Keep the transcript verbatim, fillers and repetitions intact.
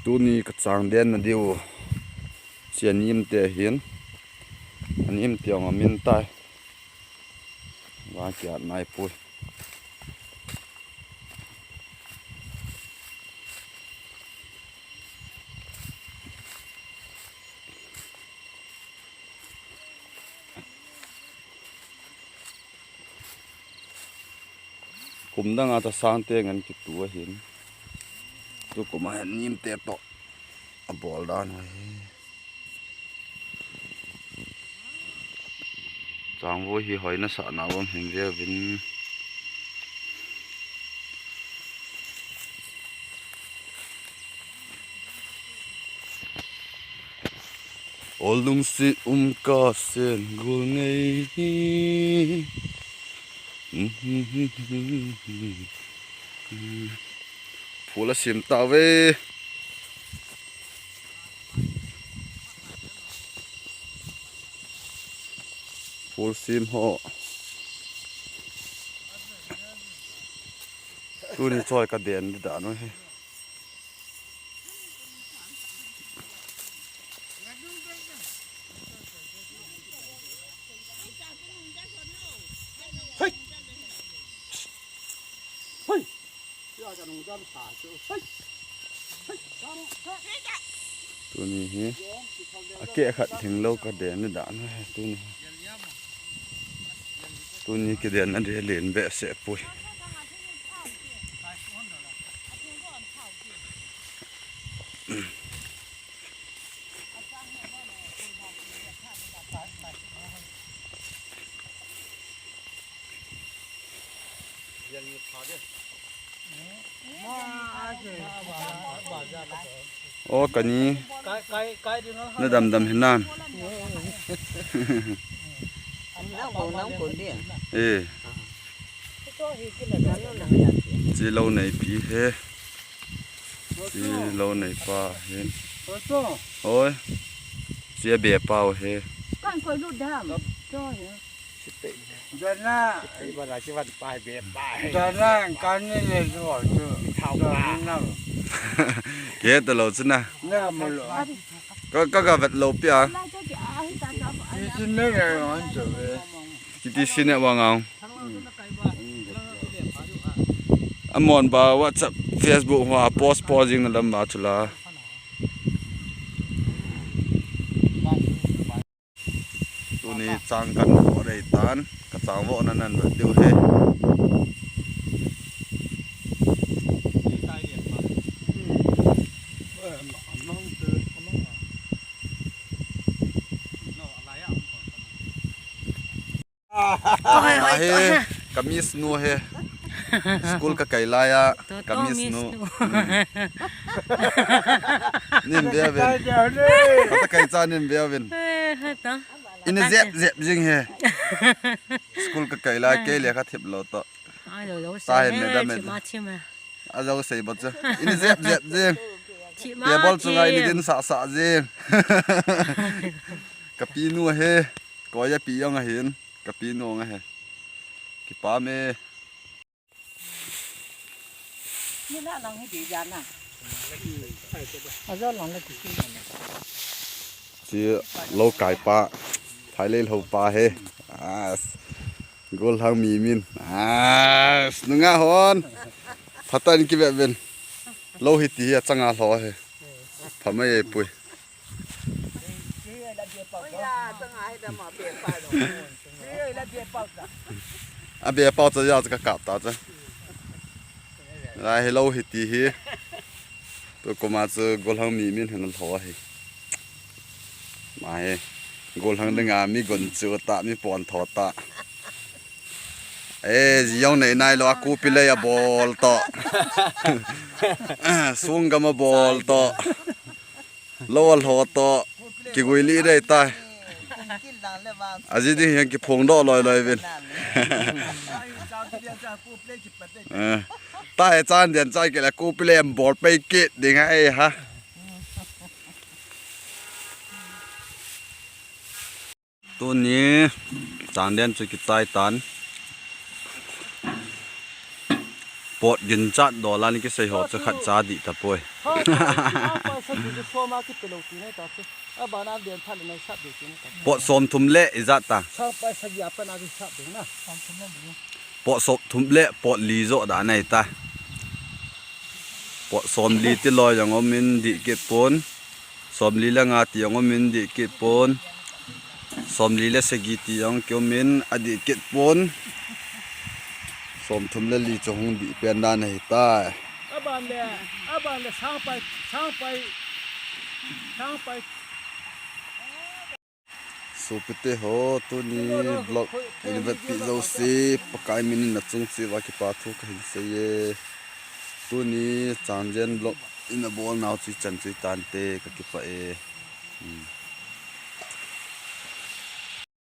Tuni ka chang den na diu. Sia nim te hin. Anim te ong amin tai. Wa kia nai pui. Kum dang a ta sang te ngan kitu ahin. Tu kum a hin nim te to. A bol dan ho hi. Chang vo hi hoi na sa na vom hin ve vin. Ol lungsi um ka sen gul ngei. Phul a sim ta ve. Phul sim ho. Tuni choi ka den di dan u hi. Hei! Hei! Tuni hi. A ke khat thing lo ka den na dan he tuni. Tuni ke den na de len be se pui. O kani. Na dam dam hinan. Nang ko, nang ko dia. Eh. Chi lo nei pi he. Chi lo nei pa he. Oi. Chi a be pau he. Kan koi lut dam. Cho he. Dana. Dana kan ni le lo tu. Thau na. Ke ta lo chuna. Na mo lo. Ka, ka, ka vet lo pia. Iti sine wa ngau. Amon ba WhatsApp, Facebook hoa post posting na lam ba chula. Tuni chang kan vo dei tan, ka chang vo na nan vet diu he. Ahi, ka miss nu he. School ka kai lai a, ka miss nu. Nin be ven. Ka ta kai cha nin be ven. Ina zep zep jing he. School ka kai lai ke le ka thip lo to. Ta he me da me. A jo sei bot cha. Ina zep zep jing. Table chunga ina din sa sa jing. Ka pi nu he. Ko ya pi yong ahin. Ka pi nu nga he. Kipa me. Ni na lang hi di ja na. A jo lang la ki si. Chi lo kai pa. Thai le lo pa he. As. Gol hang mi min. As. Nunga hon. Phatan ki be ben. Lo hi ti hi a changa lo he. Pha mai e pui. A be pau cha ya cha ka kap ta cha. Lai hi lo hi ti hi. Tu kuma chu golhang mi min hin lo hi. Ma hi. Golhang dinga mi gon chu ta mi pon tho ta. E, jong nei nai lo a kupi lei a bol to. Sung gam a bol to. Lo a lho to, kigui li dei tai. Aji ding hian kiphong doh loi loi vin. Eh, tai chan den chai ke la kupi le em bol pei kit ding a ei ha. Tuni, chang den chu kichai tan. Pot ginchat dola ni kisei ho chu khat cha dih tapoi. Pot som thum le ijat ta. Pot som thum le pot li jo da nei ta. Pot som li ti loi jong um in dih kit pon. Som li le nga ti jong um in dih kit pon. Som li le sagi ti jong ki um in a dih kit pon. Som thum le li chu hung dih pen dan ahi tai. Aban le, aban le sang pai, sang pai, sang pai. Sopite ho, tuni vlog in vetpi jouse, Pakai min in nachung cheh uva kipa thu kahin sei e. Tuni Changjen vlog in abol nau chu ichan chu itante, kakipah e. Hmm.